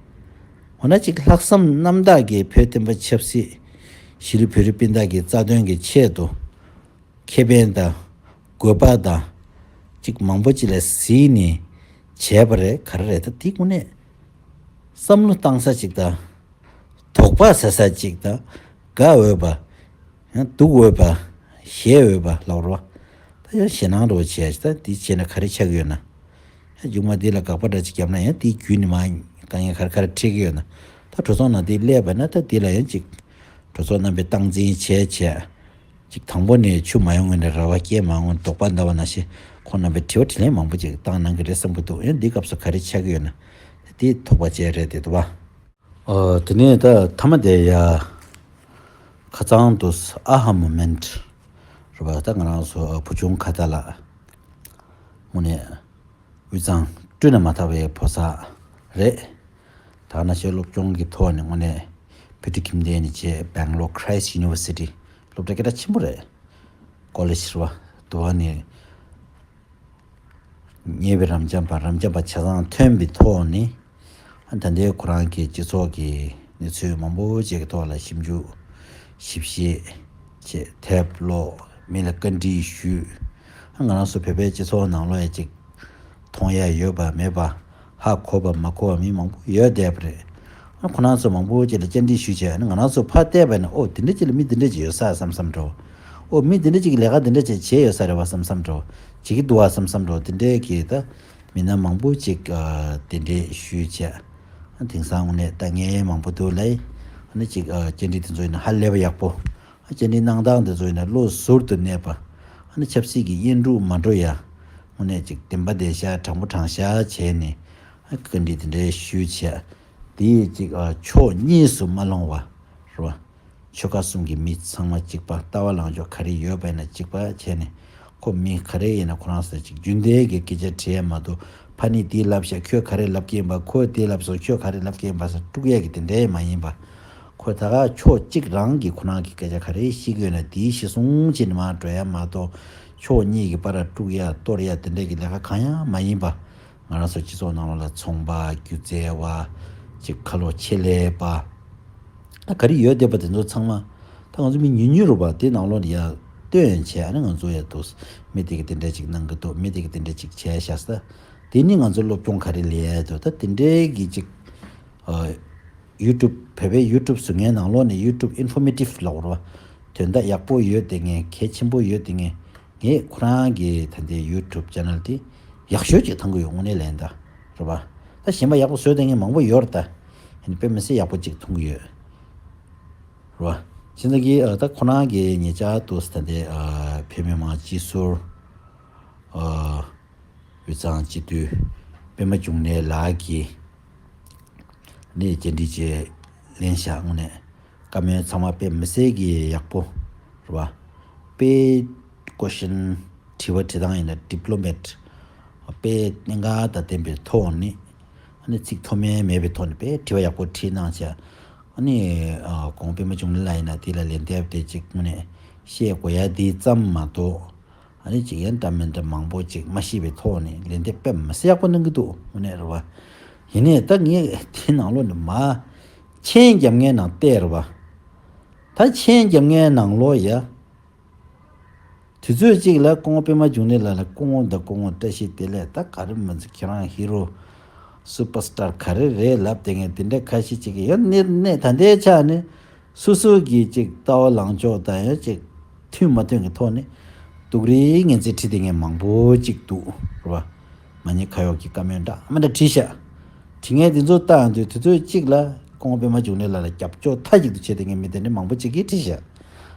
འོ་ན་ཅིག་ལྷག་བསམ་རྣམ་དག་གིས་བོད་བསྟན་པ་ཆབ་སྲིད་གཞིས་ལུས་བོད་རིགས་སྤུན་ཟླ་གི་རྩ་དོན་གྱི་ཆེད་དུ་ཁེ་ཕན་དང་དགོས་པ་དང་ཅིག་མང་པོ་ཅིག་ལ་གཟིགས་ནས་བྱས་པ་རེད། ག་རེ་རེད། ད་འདི་དངོས་གནས་བསམ་བློ་བཏང་ས་ཅིག་དང་། དོགས་པ་ཟ་ས་ཅིག་དང་དགའ་འོས་པ་ ཡང་སྡུག་འོས་པ། ཞེད་འོས་པ་ལབ་རོ། ད་ཡང་ཞེད་སྣང་རོ་བྱས་ད་འདི་བྱས་ན་ག་རེ་ཆགས་ཀྱི་ཡོད་ན། ཡང་མཇུག་མ་འདི་ལ་དགག་པ་འདྲ་ཅིག་བརྒྱབ་ན་ཡང་འདིའི་རྒྱུད་ནི་མ་དཀའ་ངལ་ག་རེ་ག་རེ་འཕྲད་ཀྱི་ཡོད་ན། ད་གྲོས་ཚོགས་ནང་འདི་སླེབས་པ་ན་ད་འདི་ལ་ཡང་ཅིག་གྲོས་ཚོགས་རྣམ་པས་སྟངས་འཛིན་བྱས་བྱས། ཅིག་དང་པོ་ནས་ཆུ་མ་ཡོང་སྔོན་ནས་ར་བ་སྐྱེས་མ་འོང་དོགས་པ་འདའ་བ་ནང་བཞིན་ཁོང་རྣམ་པས་དྲི་བ་དྲིས་ལན་མང་པོ་ཅིག་བཏང་གནང་གི་རེད་བསམ་གྱི་འདུག་ཡང་འདི་སྐབས་སུ་ག་རེ་ཆགས་ཀྱི་ཡོད་ན། འདི་དོགས་པ་བཅས་རེད་དེ་འདུག་བ། ཨོ། དེ་ནས་ད་མཐའ་མ་དེ་ཡ། ཁ་ཚང་དུ་ཨ་ཧ་མོ་མེན་ཊི་རེད་པ། ད་ང་རང་ཚོ་བུ་ཆུང་ཁ་ཏ་ལ་དངོས་གནས་དབུས་གཙང་སྤྲུལ་ན་མ་ཐག་པའི་ཕོ་གསར་རེད། ད་ནང་བཞིན་སློབ་སྦྱོང་གི་ཐོག་ནས་དངོས་གནས་བོད་ཕྲུག་ཁྱིམ་སྡེ་ནས་བྱས་སྦེང་ལོར་ཁྲའིས་ཡུ་ནི་ཝར་སི་ཊི་སློབ་གྲྭ་སྐད་གྲགས་ཆེན་པོ་རེད། ཀོ་ལེཇ་རེད་པ། དུ་བ་ནས། ཉེ་བའི་རབ་འབྱམས་པ་རབ་འབྱམས་པ་ཆ་ཚང་ཐོན་པའི་ཐོག་ནས། ད་ལྟའི་ཁོ་རང་གི་སྤྱི་ཚོགས་ཀྱི་གནས་ཚུལ་མང་པོ་ཅིག་གི་ཐོག་ལ་ཞིབ་འཇུག་ཞིབ་བཤད་བྱས་ཐབས་ཀློག་མི་ལ་བཀའ་འདྲི་ཞུས། ང་རང་ཚོ་བོད་པའི་སྤྱི་ཚོགས་ནང་ལོགས་ཡ་ཅིག་མཐོང་ཡ་ཡོད་པ་མེད་པ་ཧ་གོ་བ་མ་གོ་བ་མི་མང་པོ་ཡོད་བསྡད་པ་རེད། ཁོ་རང་ཚོ་མང་པོ་ཅིག་ལ་བཅར་འདྲི་ཞུས་བྱས་ང་རང་ཚོ་ཕར་བལྟས་པ་ན་ཨོ་དེ་འདྲ་ཅིག་ལ་མི་དེ་འདྲ་ཅིག་ཡོད་ས་བསམ་བསམ་འགྲོ། ཨོ་མི་དེ་འདྲ་ཅིག་གིས་ལས་ཀ་དེ་འདྲ་ཅིག་བྱས་ཡོད་ས་རེད་བ་བསམ་བསམ་འགྲོ། བྱེད་ཀྱི་འདུག་བ་བསམ་བསམ་འགྲོ་དེ་འདྲའི་གི་ད་མི་སྣ་མང་པོ་ཅིག་ཨ་དེ་འདྲས་ཞུས་བྱས། དེང་སང་དངོས་གནས་ལྟ་ངན་མང་པོ་འདུག་ལ། ཨ་ནི་ཅིག་ཨ་བཅར་འདྲི་དེ་ཚོ་ཡིན་ན་ཧ་ལས་པ་ཡག་པོ། ཨ་བཅར་འདྲི་གནང་སྟངས་དེ་ཚོ་ཡིན་ན་བློ་ཟུར་དུ་གནས་པ། ཨ་ནི་ཆབ་སྲིད་ཀྱི་དབྱེན་དཀྲུག་མ་འགྲོ་ཡ། དངོས་གནས་ཅིག་བདེན་པ་བདེན་ཤག་དྲང་པོ་དྲང་ཤག་བྱས་ནས། ཨ་བཀའ་འདྲི་དེ་འདྲས་ཞུས་བྱས། དེ་ཡིས་ཅིག་ཨ་ཕྱོགས་གཉིས་སུ་མ་ལྷུང་བ། རེད་བ། ཆོལ་ཁ་གསུམ་གྱི་མི་ཚང་མ་གཅིག་པ་ལྟ་བ་ལངས་ཕྱོགས་ག་རེ་ཡོད་པ་ཡིན་ན་གཅིག་པ་བྱས་ནས། ཁོ་མི་ག་རེ་ཡིན་ན་ཁོ་རང་ཚོ་ཅིག་རྒྱུན་ལྡན་གྱི་སྐད་ཆ་དྲི་ཡ་མ་གཏོགས་ཕ་ནི་དེ་ལབ་ཤག་ཁྱོད་ག་རེ་ལབ་ཀྱི་ཡིན་པ། ཁོས་དེ་ལབ་སོང་ཁྱོད་ག་རེ་ལབ་ཀྱི་ཡིན་པ་ཟེར་དཀྲུག་ཡ་གི་དེ་འདྲའི་མ་ཡིན་པ། ཁོ་ད་ག་ཕྱོགས་གཅིག་རང་གི་ཁོ་རང་གི་སྐད་ཆ་ག་རེ་བཤད་ཀྱི་ཡོད་ན་དེའི་གཞི་བཟུང་བྱས་ནས་མར་འགྲོ་ཡ་མ་གཏོགས་ཕྱོགས་གཉིས་ཀྱི་བར་དཀྲུག་ཡ་གཏོར་ཡ་དེ་འདྲ་གི་ལས་ཀ་གང་ཡང་མ་ཡིན་པ། ང་རང་ཚོ་སྤྱི་ཚོགས་ནང་ལོགས་ལ་ཚོང་པ་སྒྱུ་རྩལ་བ་ཅིག་ཁ་ལོ་ཆེ་ལས་པ། ད་ག་རེ་ཡོད་བསྡད་པ་དེ་ཚོ་ཚང་མ་ད་ང་ཚོ་མི་ཉུང་ཉུང་རུ་བ་དེ་ནང་ལོགས་ལ་ཡ་སྟོན་བྱས་ཨ་ནི་ང་ཚོ་ཡ་འདུག་མི་དེ་གི་དེ་འདྲ་ཅིག་གནང་གི་འདུག་མི་དེ་གི་དེ་འདྲ་ཅིག་བྱས་ཤག་ས། དེ་ནི་ང་ཚོ་སློབ་སྦྱོང་ག་རེ་ལས་ཡ་འདུག་ད་དེ་འདྲའི་གི་ཅིག་ཨ། ཡུ་ཊུབ་བོད་པའི་ཡུ་ཊུབ་ཟེར་མཁན་ནང་ལོགས་ནས་ཡུ་ཊུབ་ཨིན་ཕོར་མེ་ཊིབ་ལབ་རོ། དོན་དག་ཡག་པོ་ཡོད་དེ་ངས་གལ་ཆེན་པོ་ཡོད་དེ་ངས་ངས་ཁོ་རང་གི་ད་ལྟའི་ཡུ་ཊུབ་ཅེ་ནལ་དེ་ཡག་ཤོས་ཅིག་མཐོང་གི་ཡོད་དངོས་གནས་ལན་ད་རེད་པ། ད་གཞན་པ་ཡག་པོ་བཟོས་དེ་ངས་མང་པོ་ཡོད་རེད་ད། ཡིན་དཔེ་མི་སྲིད་ཡག་པོ་ཅིག་མཐོང་གི་ཡོད་རེད་པ། ཅི་འདྲ་གི་ད་ཁོ་རང་གི་ཉེ་ཆར་དུ་ད་ལྟའི་བོད་མི་མང་སྤྱི་ཟུར། དབུས་གཙང་སྤྱི་འཐུས་པད་མ་འབྱུང་གནས་ལགས་ཀྱིས་ནས་བཅར་འདྲི་བྱས་ལན་བཞག་དངོས་གནས་བཀའ་མོལ་ཚང་མ་དཔེ་མི་སྲིད་ཀྱི་ཡག་པོ་རེད་བ། དཔེ་ཀོ་ཤན་དྲི་བ་དྲི་སྟངས་ཡིན་ན་ཌི་པི་ལོ་མེ་ཊི་དཔེ་གནད་འགག་དང་ལྡན་པའི་ཐོག་ནས་ཨ་ནི་ཚིག་མཐོ་དམན་མེད་པའི་ཐོག་ནས་དཔེ་དྲི་བ་ཡག་པོ་དྲིས་གནང་བྱས་ཨ་ནི་ཨ་གོང་པད་མ་འབྱུང་གནས་ལགས་ཡིན་ན་དེ་ལ་ལན་འདེབས་དེ་ཅིག་དངོས་གནས་བཤད་དགོས་ཡ་དེ་ཙམ་མ་གཏོགས། ཨ་ནི་ཅིག་ཡང་འདྲ་མི་འདྲ་མང་པོ་ཅིག་མ་ཤེས་པའི་ཐོག་ནས་ལན་འདེབས་དཔེ་མི་སྲིད་ཡག་པོ་གནང་གི་འདུག་དངོས་གནས་རེད་བ། ཡིན་ནའི་ད་ངས་དེ་ནང་ལོགས་ནས་མ་མཆན་རྒྱབ་མཁན་ནང་བལྟས་རེད་བ། ད་མཆན་རྒྱབ་མཁན་ནང་ལོགས་ཡ། དུས་ཚོད་ཅིག་ལ་སྐུ་ངོ་པད་མ་འབྱུང་གནས་ལགས་ལ་སྐུ་ངོ་དང་སྐུ་ངོ་བཀྲ་ཤིས་བདེ་ལེགས་ད་ག་རེ་མི་ཚེ་ཁྱེད་རང་ཧི་རོ་སུ་པར་སི་ཊར་ག་རེ་རེད་ལབ་དེ་ངས་དེ་འདྲ་ཁ་ཤས་ཅིག་གིས་ཡང་གནས་གནས་ད་ལྟའི་ཆ་ནས། སོ་སོ་གི་ཅིག་ལྟ་བ་ལངས་ཕྱོགས་དང་ཡང་ཅིག་མཐུན་མ་མཐུན་གྱི་ཐོག་ནས་སྡུག་རུས་ངན་ཚིག་བྲིས་བསྡད་མཁན་མང་པོ་ཅིག་འདུག་རེད་བ། མ་ཉེས་ཁ་གཡོགས་ཀྱི་བཀའ་མོལ་འདྲ་མི་འདྲ་བྲིས་ཤག་བྲིས་མཁན་དེ་ཚོ་ལྟ་ཡོང་དུས་དུས་ཚོད་གཅིག་ལ་སྐུ་ངོ་པད་མ་འབྱུང་གནས་ལགས་ལ་རྒྱབ་སྐྱོར་མཐའ་གཅིག་ཏུ་བྱས་བསྡད་མཁན་མི་དེ་འདྲ་མང་པོ་ཅིག་གིས་བྲིས་ཤག་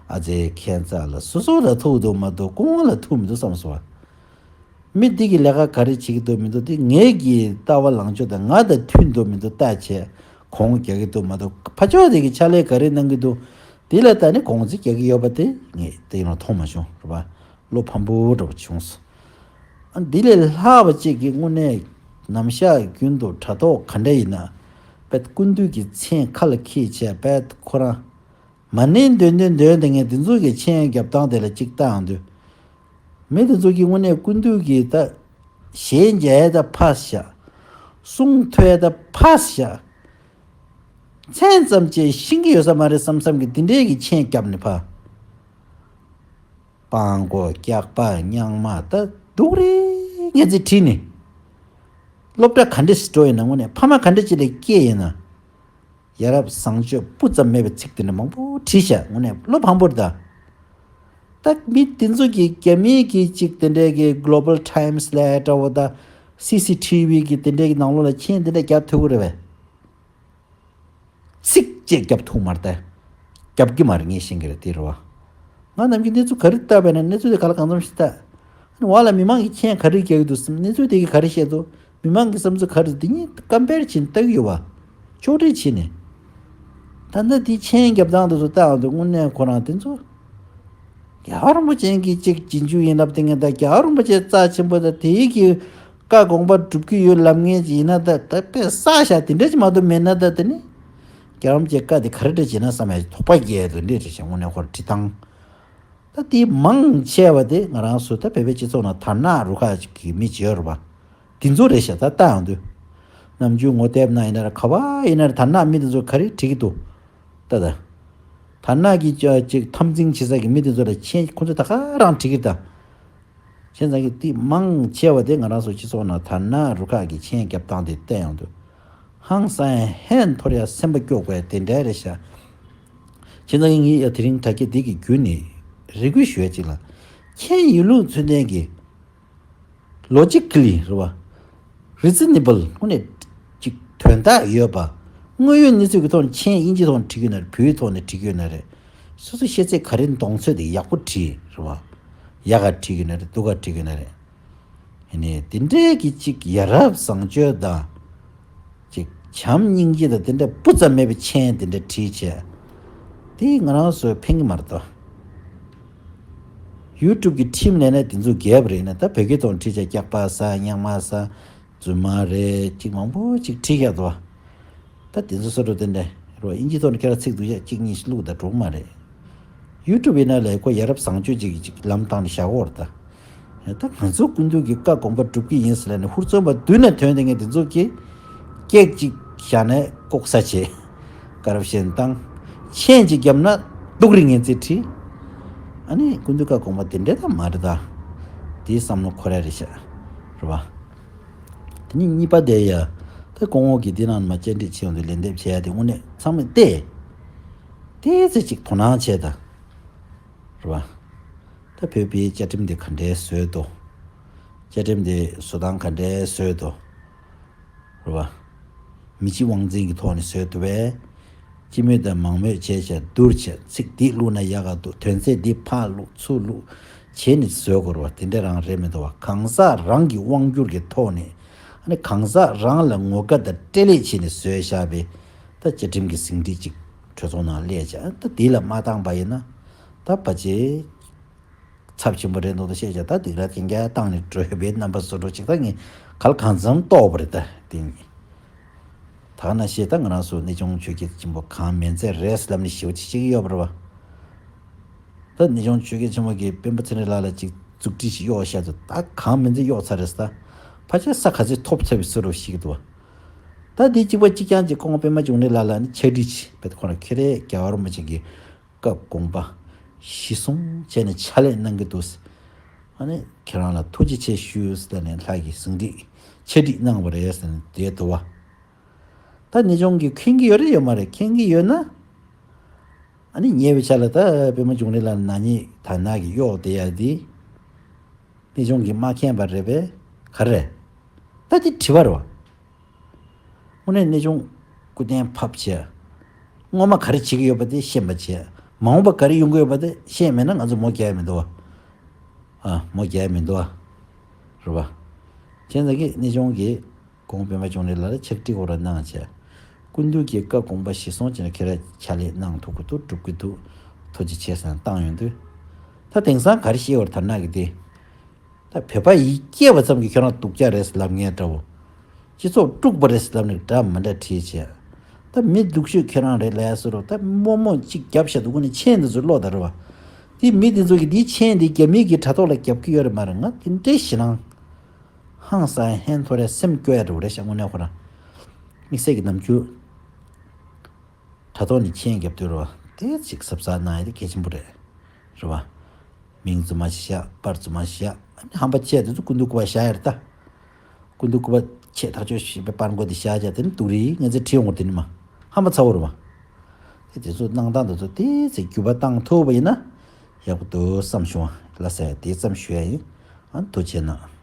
ཨ་ཙེ་ཁྱད་མཚར་ལ་སོ་སོ་ལ་ཐུག་འདུག་མ་གཏོགས་སྐུ་ངོ་ལ་ཐུག་མི་འདུག་བསམ་སོང་བ། མི་འདི་གི་ལས་ཀ་ག་རེ་བྱེད་ཀྱི་འདུག་མི་འདུག་དེ་ངེད་ཀྱི་ལྟ་བ་ལངས་ཕྱོགས་དང་ང་དང་མཐུན་འདུག་མི་འདུག་ལྟ་བྱས་གོང་རྒྱག་གི་འདུག་མ་གཏོགས་ཕར་ཕྱོགས་དེ་གི་ཕྱག་ལས་ག་རེ་གནང་གི་འདུག་དེ་ལ་ལྟ་ནས་གོང་ཚད་རྒྱག་གི་ཡོད་པ་དེ་ངས་དེ་ཡིན་ན་མཐོང་མ་བྱུང་རེད་པ། བློ་ཕམ་པོ་འདྲ་པོ་བྱུང་སོང་། ཨ་འདི་ལས་ལྷག་པ་ཅིག་གི་དངོས་གནས་ནམ་ཞག་རྒྱུན་དུ་དྲ་ཐོག་ག་འདྲ་ཡིན་ན་དཔེ་སྐུ་མདུན་གྱི་མཚན་ཁ་ལ་འཁྱེར་བྱས་དཔེ་ཁོ་རང་། མ་ཎི་འདོན་འདོན་འདོན་དེ་ངས་དེ་ཚོ་གི་མཆན་རྒྱབ་སྟངས་དེ་ལ་གཅིག་ལྟ་ཡོང་དུས། མི་དེ་ཚོ་གི་དངོས་གནས་སྐུ་མདུན་གྱི་ད་ཞལ་མཇལ་ད་ཕར་བཞག་གསུང་ཐོས་ད་ཕར་བཞག་མཚན་ཙམ་ཅིག་ཤེས་ཀྱི་ཡོད་ས་མ་རེད་བསམ་བསམ་གི་དེ་འདྲའི་གི་མཆན་རྒྱབ་ནས་ཕར། སྤྲང་པོ་སྐྱག་པ་རྙིང་མ་ད་སྡུག་རུས་ངན་ཚིག་བྲིས་ནས། སློབ་གྲྭ་ག་འདྲས་སུ་འགྲོ་ཡིན་ན་དངོས་གནས་ཕ་མ་ག་འདྲས་ཅིག་ལ་སྐྱེས་ཡིན་ན། ཡ་རབས་བཟང་སྤྱོད་སྤུ་ཙམ་མེད་པའི་ཚིག་དེ་འདྲ་མང་པོ་བྲིས་ཤག་དངོས་གནས་བློ་ཕམ་པོ་རེད་ད། ད་མི་དེ་ཚོ་གི་རྒྱ་མིའི་གི་ཅིག་དེ་འདྲའི་གི་Global Times་ལ་འདྲ་བོ་ད་སི་སི་ཊི་བི་གི་དེ་འདྲའི་གི་ནང་ལོགས་ལ་མཆན་དེ་འདྲ་རྒྱབ་ཐུབ་ཀྱི་རེད་པས། ཚིག་གཅིག་རྒྱབ་ཐུབ་མ་རེད་ད། རྒྱབ་ཀྱི་མ་རེད། ངས་ཤེས་ཀྱི་རེད་དེ་རེད་བ། ང་ནམ་རྒྱུན་གནས་ཚུལ་ག་རེ་བལྟས་པས་ན་གནས་ཚུལ་དེ་ག་ལ་གང་འཚམ་ཞིག་བལྟས། ཨ་ནི་བ་ལ་མི་མང་གི་མཆན་ག་རེ་རྒྱག་གི་འདུག་བསམ། གནས་ཚུལ་དེ་གིས་ག་རེ་བཤད་འདུག་མི་མང་གི་བསམ་ཚུལ་ག་རེ་འདུག་དེ་གཉིས་ཀམ་པེར་བྱས་ནས་ལྟ་གི་ཡོད་བ། ཕྱོགས་སྒྲིག་བྱས་ནས། ད་ལྟ་དེ་མཆན་རྒྱབ་སྟངས་དེ་ཚོ་བལྟས་འདུག་དངོས་གནས་ཁོ་རང་དེ་ཚོ། རྒྱལ་བ་རིན་པོ་ཆེ་གི་གཅིག་རྗེས་འཇུག་ཡིན་ལབ་དེ་ངས་ད་རྒྱལ་བ་རིན་པོ་ཆེ་རྩ་ཆེན་པོ་ད་དེའི་གི་བཀའ་དགོངས་པ་སྒྲུབ་ཀྱི་ཡོད་ལབ་མཁན་ཅིག་ཡིན་ན་ད་ད་དཔེ་བསགས་བཞག་དེ་འདྲ་ཅིག་མ་གཏོགས་མེད་ན་ད་དེ་ནི། རྒྱལ་བ་རིན་པོ་ཆེ་བཀའ་དེ་ག་རེ་འདྲ་བྱས་ན་བསམ་ཡ་དོགས་པ་སྐྱེ་ཡ་དེ་འདྲ་རེད་ཤག་དངོས་གནས་ཁོ་རང་བྲིས་སྟངས། ད་དེ་མང་ཆེ་བ་དེ་ང་རང་ཚོ་ད་བོད་པའི་སྤྱི་ཚོགས་ནང་དར་ནག་རུ་ཁག་ཅིག་གི་མི་བྱེད་རུ་བ། དེ་ཚོ་རེད་ཤག་ད་ལྟ་ཡང་དུས། ནམ་རྒྱུན་ངོ་དེབ་ནང་ཡིན་ན་རེད་ག་བ་ཡིན་ན་རེད་དར་ནག་མི་དེ་ཚོ་ག་རེ་བྲིས་ཀྱི་འདུག་ད་ད། དར་ནག་གི་ཅ་ཅིག་འཐབ་འཛིང་བྱེད་ས་གི་མི་དེ་ཚོ་ལ་མཆན་ཁོ་ཚོ་ད་ག་རང་བྲིས་ཀྱི་ད། བྱས་ཙང་གི་དེ་མང་ཆེ་བ་དེ་ང་རང་ཚོ་སྤྱི་ཚོགས་ནང་དར་ནག་རུ་ཁག་གི་མཆན་རྒྱབ་སྟངས་དེ་བལྟས་ཡོང་དུས། ཧང་སང་ཧན་འཐོར་ཡ་སེམས་པ་སྐྱོ་དགོས་དེ་འདྲ་རེད་ཤག་བྱས་ཙང་གི་ངས་ཡ་དེ་རིང་དྲ་རྒྱ་འདི་གི་བརྒྱུད་ནས་རེ་སྐུལ་ཞུ་ཡ་ཅིག་ལ། མཆན་ཡིན་ལུགས་ཚུལ་ལྡན་གི། ལོ་ཇི་ཀ་ལི་རེད་བ། རི་ཛི་ནེ་བལ་དངོས་གནས་ཅིག་དོན་དག་ཡོད་པ། དངོས་ཡོད་གནས་ཚུལ་གྱི་ཐོག་ནས་མཆན་དབྱིན་ཇིའི་ཐོག་ནས་བྲིས་ཀྱི་ཡོད་ན་རེད། བོད་ཡིག་ཐོག་ནས་བྲིས་ཀྱི་ཡོད་ན་རེད། སོ་སོ་ཤེས་ཚད་ག་རེ་འདོང་ཚོད་དེ་ཡག་པོ་བྲིས་རེད་བ། ཡག་ག་བྲིས་ཀྱི་ཡོད་ན་རེད། སྡུག་ག་བྲིས་ཀྱི་ཡོད་ན་རེད། ཡིན་ནའི་དེ་འདྲའི་གི་ཅིག་ཡ་རབས་བཟང་སྤྱོད་དང་། ཅིག་བྱམས་སྙིང་རྗེ་དང་དེ་འདྲ་སྤུ་ཙམ་མེད་པའི་མཆན་དེ་འདྲ་བྲིས་བྱས། དེ་ང་རང་ཚོས་ཕན་གྱི་མ་རེད་དོ། ཡུ་ཊུབ་གི་ཁྲིམས་ལས་ནས་དེ་ཚོ་འགལ་བ་རེད་ན་ད་བོད་སྐད་ཐོག་བྲིས་བྱས་སྐྱག་པ་ཟ་རྙིང་མ་ཟ། རྫུན་མ་རེད་ཅིག་མང་པོ་ཅིག་བྲིས་ཡག་དོ། ད་དེ་ཚོ་སོ་སོ་དེ་འདྲ་རོ་དབྱིན་ཇི་ཐོག་ནས་ཁྱེད་རང་ཚིག་སྡུད་ཡག་གཅིག་གཉིས་ཤིག་བླུགས་ད་འགྲོ་གི་མ་རེད། ཡུ་ཊུབ་ཡིན་ན་ལས་ཁོ་ཡ་རབས་བཟང་སྤྱོད་ཅིག་ཅིག་ལམ་སྟངས་ནས་བཞག་གོ་རེད་ད། ད་ང་ཚོ་སྐུ་མདུན་གྱི་བཀའ་དགོངས་པ་སྒྲུབ་ཀྱི་ཡིན་ཟེར་ལབ་ནས་ཧུར་བརྩོན་པ་མདུན་ནས་ཐོན་བསྡད་མཁན་དེ་ཚོ་གིས་སྐད་ཅིག་བཞག་ནས་ལྐོག་ཟ་བྱེད། ཀ་རབ་ཤན་བཏང་། མཆན་ཅིག་བརྒྱབ་ན་སྡུག་རིགས་ངན་ཚིག་བྲིས། ཨ་ནི་སྐུ་མདུན་བཀའ་དགོངས་པ་དེ་འདྲ་ད་མ་རེད་ད། དེའི་བསམ་བློ་འཁོར་ཡ་རེད་ཤག་རེད་བ། དེ་ནི་གཉིས་པ་དེ་ཡ། ད་སྐུ་ངོ་གིས་འདི་ནང་མ་བཅར་འདྲི་བྱེད་ཡོང་དུས་ལན་འདེབས་བྱེད་ཡ་དེ་དངོས་གནས་ཚང་མས་བལྟས། བལྟས་ཚེ་ཅིག་དོ་སྣང་བྱས་ད། རེད་བ། ད་བོད་པའི་བཅའ་ཁྲིམས་དེ་ག་འདྲའི་བཟོས་འདུག་བཅའ་ཁྲིམས་དེ་བཟོ་སྟངས་ག་འདྲའི་བཟོས་འདུག་རེད་བ། མི་གཅིག་དབང་འཛིན་གྱི་ཐོག་ནས་བཟོས་འདུག་པས། སྤྱི་མོས་དང་མང་མོས་བྱས་བྱས་བསྡུར་བྱས་ཚིག་འདི་བླུགས་ན་ཡག་ག་འདུག་དོན་ཚན་འདི་ཕར་བླུགས་ཚུར་བླུགས་བྱས་ནས་བཟོས་དགོས་རེད་བ། དེ་འདྲ་རང་རེད་མི་འདུག་བ། གང་ཟག་རང་གི་དབང་སྒྱུར་གྱི་ཐོག་ནས་ཨ་ནི་གང་ཟག་རང་ལ་ངོ་དགའ་དང་སྤྲེལ་ལད་བྱས་ནས་བཟོས་བཞག་པའི་ད་བཅའ་ཁྲིམས་ཀྱི་ཟིན་བྲིས་ཅིག་གྲོས་ཚོགས་ནང་སླེབས་བྱས། ད་དེ་ལ་མ་བཏང་པ་ཡིན་ན་ད་ཕལ་ཆེར་ཚབས་ཆེན་པོ་རེད་འདུག་ད་བཤད་བྱས་ད་སྡིགས་ར་རྐྱང་རྐྱང་བཏང་ནས་བྲོས་པའི་རྣམ་པ་བཟོ་འགྲོ་ཅིག་ད་ངས་ག་ལ་གང་འཚམ་རྟོགས་པ་རེད་ད་དེ་ནི། ད་ག་ནང་བཞིན་ད་ང་རང་ཚོ་གནས་ཆུང་ཆོས་རྒྱལ་ཆེན་པོ་གང་མིན་ཚད་རེད་ལབ་ནས་ཞེ་པོ་ཅིག་བྱེད་ཀྱི་ཡོད་པ་རེད་བ། ད་གནས་ཆུང་ཆོས་རྒྱལ་ཆེན་པོ་གིས་སྤེན་པ་ཚེ་རིང་ལགས་ལ་ཅིག་མཛུབ་ཁྲིད་ཅིག་གཡོག་བཞག་ཚོ་ད་གང་མིན་ཚད་གཡོག་ཚར་རེད་ད། ཕལ་ཆེར་ས་ག་ཚོད་ཐོབ་ཚར་བའི་བཟོ་འདྲ་ཞིག་འདུག་བ། ད་འདི་གཅིག་པ་གཅིག་རྐྱང་གཅིག་སྐུ་ངོ་སྤེན་པ་འབྱུང་གནས་ལགས་ལ་ནི་ཕྱག་བྲིས་ཅིག་དཔེ་ཁོ་རང་ཁྱེད་རའི་རྒྱལ་བ་རིན་པོ་ཆེ་གི་བཀའ་དགོངས་པ་གཞི་བཟུང་བྱས་ནས་ཕྱག་ལས་གནང་གི་འདུག་ཨ་ནི་ཁྱེད་རང་ལ་ཐུགས་རྗེ་ཆེ་ཞུ་ཟེར་ནས་ལྷ་གི་ཟིན་བྲིས་ཕྱག་བྲིས་གནང་བ་རེད་ཟེར་ནས་དེ་འདུག་བ། ད་གནས་ཆུང་གིས་མཁྱེན་གྱི་ཡོད་རེད་ཡོད་མ་རེད། མཁྱེན་གྱི་ཡོད་ན། ཨ་ནི་ཉེ་བའི་ཆར་ལ་ད་པད་མ་འབྱུང་གནས་ལགས་ན་ནིང་དར་ནག་གི་གཡོག་དེ་ཡ་དེ། གནས་ཆུང་གིས་མ་མཁྱེན་པ་རེད་པས་ག་རེ། ད་དེ་དྲི་བ་རེད་བ། དངོས་གནས་གནས་ཆུང་སྐུ་རྟེན་ཕབ་བྱས། སྔོན་མ་ག་རེ་བྱེད་ཀྱི་ཡོད་པ་དེ་ཤེས་པ་བྱས། མ་འོངས་པ་ག་རེ་ཡོང་གི་ཡོད་པ་དེ་ཤེས་མེད་ན་ང་ཚོ་མོ་རྒྱག་ཡ་མི་འདུག་བ། ཨ་མོ་རྒྱག་ཡ་མི་འདུག་བ། རེད་བ། བྱས་ཙང་གི་གནས་ཆུང་གིས་སྐུ་ངོ་སྤེན་པ་འབྱུང་གནས་ལགས་ལ་ཕྱག་བྲིས་སྐོར་ལ་གནང་བྱས། སྐུ་མདུན་གྱི་བཀའ་དགོངས་པ་གཞི་བཟུང་བྱས་ནས་ཁྱེད་རང་ཕྱག་ལས་གནང་ཐུབ་ཀྱི་འདུག་སྒྲུབ་ཀྱི་འདུག་ཐུགས་རྗེ་ཆེ་ཟེར་ནས་བཏང་ཡོང་དུས། ད་དེང་སང་ག་རེ་བཤད་ཡོད་རེད་དར་ནག་གི་དེ། ད་བོད་པ་ཡིས་སྐྱེས་པ་ཙམ་གྱིས་ཁྱོད་རང་སྡུག་ཅག་རེད་ལབ་མཁན་འདྲ་བོ། སྤྱི་ཚོགས་དཀྲུགས་པ་རེད་ལབ་ནས་འདྲ་མི་འདྲ་བྲིས་བྱས། ད་མི་སྡུག་ཤོས་ཁྱོད་རང་རེད་ལབ་ཡ་བཟོ་འདྲ་ད་རྨོ་མོ་གཅིག་རྒྱབ་བཞག་འདུག་ཁོ་ནི་མཆན་འདི་ཚོ་ཀློག་ད་རེད་བ། དེ་མི་འདི་ཚོ་གིས་འདིའི་མཆན་འདི་རྒྱ་མིའི་གི་དྲ་ཐོག་ལ་རྒྱབ་ཀྱི་ཡོད་རེད་མ་རེད། ང་དེ་འདྲའི་ཞེད་སྣང་། ཧང་སང་ཧན་ཐོ་རེ་སེམས་སྐྱོ་ཡ་འདྲ་བོ་རེད་ཤག་དངོས་གནས་ཁོ་རང་། དམིགས་བསལ་གྱི་ནམ་རྒྱུན་དྲ་ཐོག་ནས་མཆན་རྒྱབ་དུས་རེད་བ། དེ་ཅིག་གཟབ་གཟབ་གནང་ཡ་དེ་གལ་ཆེན་པོ་རེད། རེད་བ། མིང་རྫུན་མ་ཞིག་བཞག་པར་རྫུན་མ་ཞིག་བཞག་ཨ་ནི་ཧམ་པ་ཆེ་ཡ་དེ་ཚོ་སྐུ་མདུན་སྐུ་པར་བཞག་ཡ་རེད་ད། སྐུ་མདུན་སྐུ་པར་ཆེ་ཐག་ཆོད་ཞིག་པའི་པར་མགོ་དེ་བཞག་བྱས་དེ་ནི་སྡུག་རིགས་ངན་ཚད་བྲིས་ཡོང་བ་དེ་ནི་མ་ཧམ་པ་ཚ་བོ་རེད་བ། དེ་དེ་ཚོ་གནང་སྟངས་དེ་ཚོ་དེ་ཚེ་འགྱུར་བ་བཏང་ཐུབ་པ་ཡིན་ན། ཡག་པོ་འདུག་བསམ་བྱུང་བ་ལ་ཟེར་དེ་ཙམ་ཞུ་ཡ་ཡིན། ཨ་ཐུགས་རྗེ་གནང་།